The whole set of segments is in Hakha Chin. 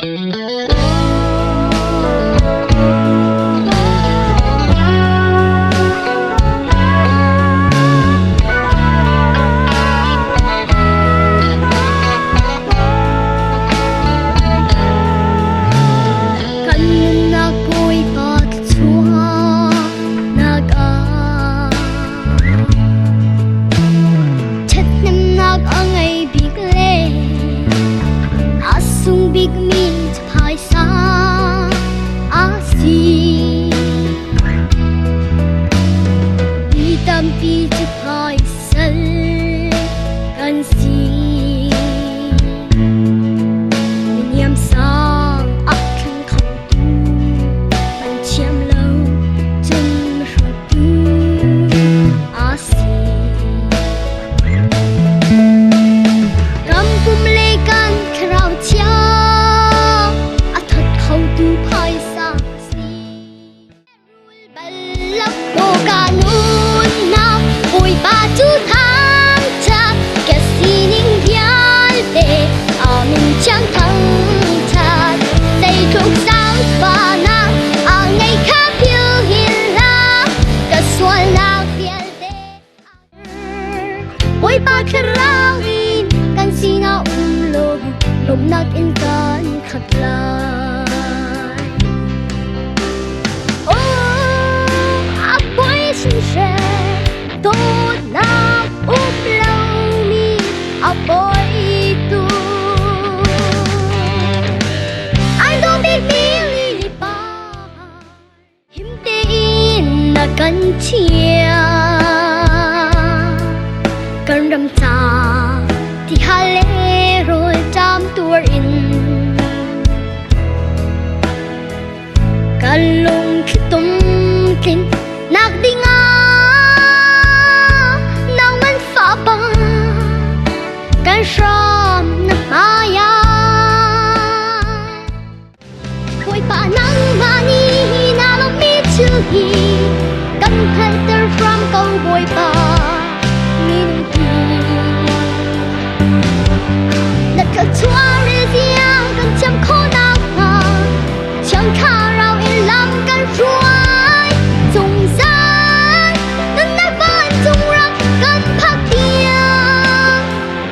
Kan nunnak Bawipa thluachuahnak ah Ṭhathnemnak a ngei bik le a sung bikmi phaisa a si. Mi tampi cu phaisal kan si. Mi sang a thleng khotu an thiam lo cun hruatu a si. Ram pum le kan thlarau thiang a that khotu phaisa si. Bawipa cu thangṭhat ka sining vialte a min thiang thangṭhat. Zeitluk zaangfahnak a ngei kha philh hin hlah, ka sualnak vialte. Bawipa thlarau in kan sinah um law lawmhnak in kan khat lai. Oh, a bawi siseh, dawtnak um lomi a bawi tu. Ai dawh bikmi lili par. Him tein na kan chia. Kan ram ca ti hal le rawl ṭam tuar in kan lungthli tum tlin nak ding ah nang man fa pa kan hram na hmai ah. Bawipa nangmah nih na lawmhmi thil hi kan hngalhter hram ko Bawipa minung hi. Na thluachuah zia kan thiam khawh nakhnga Thiang Thlarau in lam kan hruai zungzal nunnak vancung ram kan phak tiang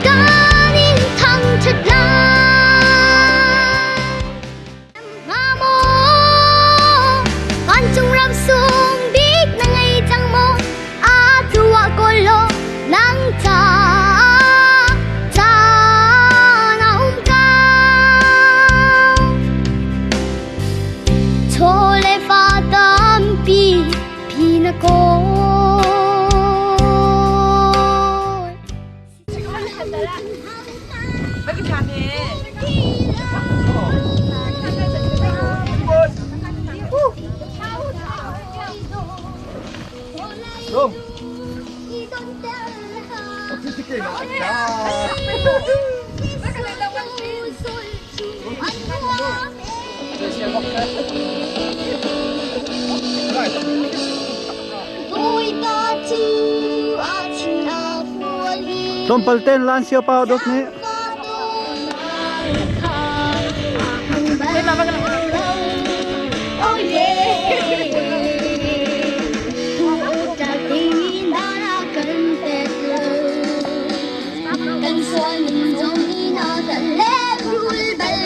kan in thangṭhat lai. Maw vancung ram sung bik na ngei cang maw a tu ah kawl law nang ca ca na um ko chaw le fa tampi phi na kawl. Dong. Tlawmpal ten lan sia pau dot nih.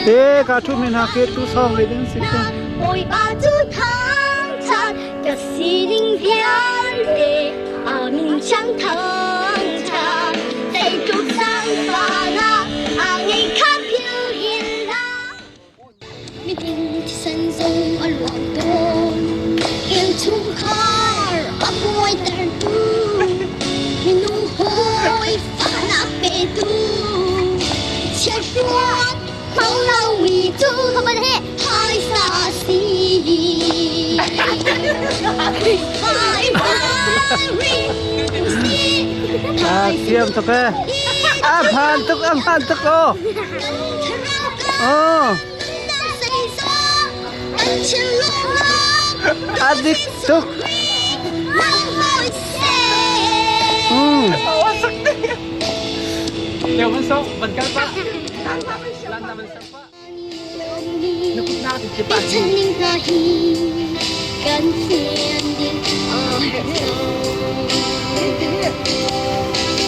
Te ka thu min ha ke tu song le ding si te. Bawipa cu thangṭhat ka sining vialte a min chang thangṭhat zeitluk zaangfahnak a ngei kha philh hin hlah. Miding thisen zong a luang tawn innchungkhar a buaitertu minung hawi fahnak petu chiahruat hmang lomi cu phaisa si. Ah, thiam tuk e. A phan tuk, a phan tuk o. Oh. A dik tuk. Leo man sok, ban kal pa. Lan na man sok pa. Pechan ning hna hi kan fian ding a herh lo.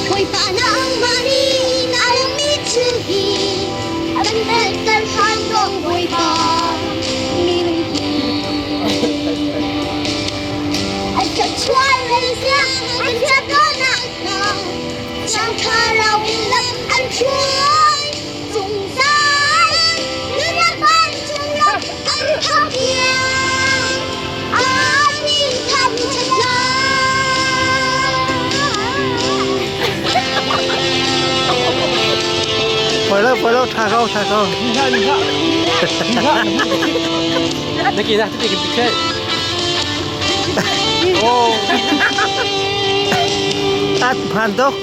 Bawipa nangmah nih na lammi thil hi kan velter ṭhan ko Bawipa minung hi. An thluachuah lei siang an chiatnak hna Thiang Thlarau in lam an hruai zungzal. Nunnak vancung ram an phak tiang an min thangṭhat lai. Poi lo, poi lo, tha ko, tha ko. Na ki na ti ki ke. Oh. At phan tuk.